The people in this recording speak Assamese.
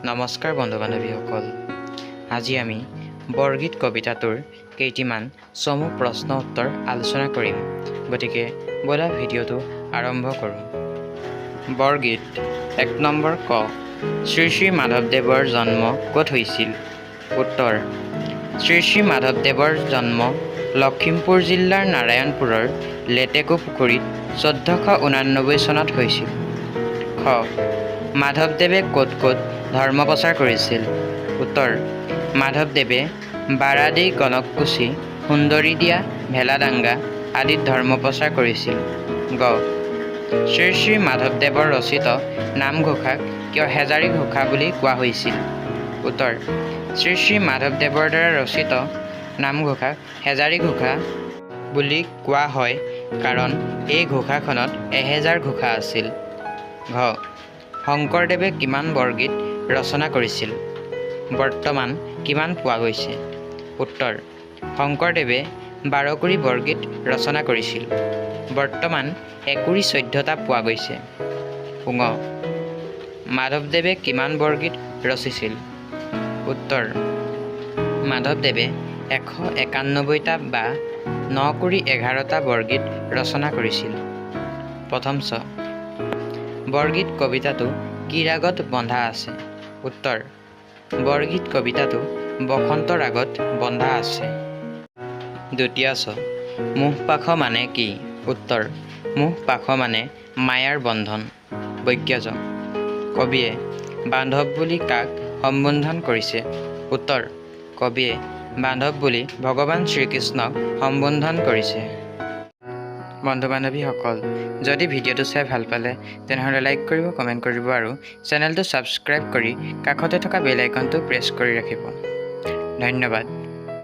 নমস্কাৰ বন্ধু বান্ধৱীসকল, আজি আমি বৰগীত কবিতাটোৰ কেইটিমান চমু প্ৰশ্ন উত্তৰ আলোচনা কৰিম। গতিকে ব'লা, ভিডিঅ'টো আৰম্ভ কৰোঁ। বৰগীত এক নম্বৰ ক, শ্ৰী শ্ৰী মাধৱদেৱৰ জন্ম ক'ত হৈছিল? উত্তৰ, শ্ৰী শ্ৰী মাধৱদেৱৰ জন্ম লখিমপুৰ জিলাৰ নাৰায়ণপুৰৰ লেটেকু পুখুৰীত 1489 চনত হৈছিল। খ, মাধৱদেৱে ক'ত ক'ত ধৰ্ম প্ৰচাৰ কৰিছিল? উত্তৰ, মাধৱদেৱে বাৰাদি, গণককুচি, সুন্দৰীদিয়া, ভেলাডাঙ্গা আদিত ধৰ্ম প্ৰচাৰ কৰিছিল। গ, শ্ৰী শ্ৰী মাধৱদেৱৰ ৰচিত নামঘোষাক কিয় হেজাৰী ঘোষা বুলি কোৱা হৈছিল? উত্তৰ, শ্ৰী শ্ৰী মাধৱদেৱৰ দ্বাৰা ৰচিত নামঘোষাক হেজাৰী ঘোষা বুলি কোৱা হয় কাৰণ এই ঘোষাখনত 1000 ঘোষা আছিল। ঘ, শংকৰদেৱে কিমান বৰগীত ৰচনা কৰিছিল? বৰ্তমান কিমান পোৱা গৈছে? উত্তৰ, শংকৰদেৱে 12 কুৰি বৰগীত ৰচনা কৰিছিল। বৰ্তমান 1 কুৰি 14টা পোৱা গৈছে। ঙ, মাধৱদেৱে কিমান বৰগীত ৰচিছিল? উত্তৰ, মাধৱদেৱে 191টা বা 9 কুৰি 11টা বৰগীত ৰচনা কৰিছিল। প্ৰথম চ, বৰগীত কবিতাটো কি ৰাগত বন্ধা আছে? উত্তৰ, বৰগীত কবিতাটো বসন্ত ৰাগত বন্ধা আছে। দ্বিতীয় চ, মোহপাশ মানে কি? উত্তৰ, মোহপাশ মানে মায়াৰ বন্ধন। বগ্যজ, কবিয়ে বান্ধৱ বুলি কাক সম্বোধন কৰিছে? উত্তৰ, কবিয়ে বান্ধৱ বুলি ভগৱান শ্ৰীকৃষ্ণক সম্বোধন কৰিছে। বন্ধু বান্ধৱীসকল, যদি ভিডিঅ'টো চাই ভাল পালে, তেনেহ'লে লাইক কৰিব, কমেণ্ট কৰিব আৰু চেনেলটো ছাবস্ক্ৰাইব কৰি কাষতে থকা বেল আইকনটো প্ৰেছ কৰি ৰাখিব। ধন্যবাদ।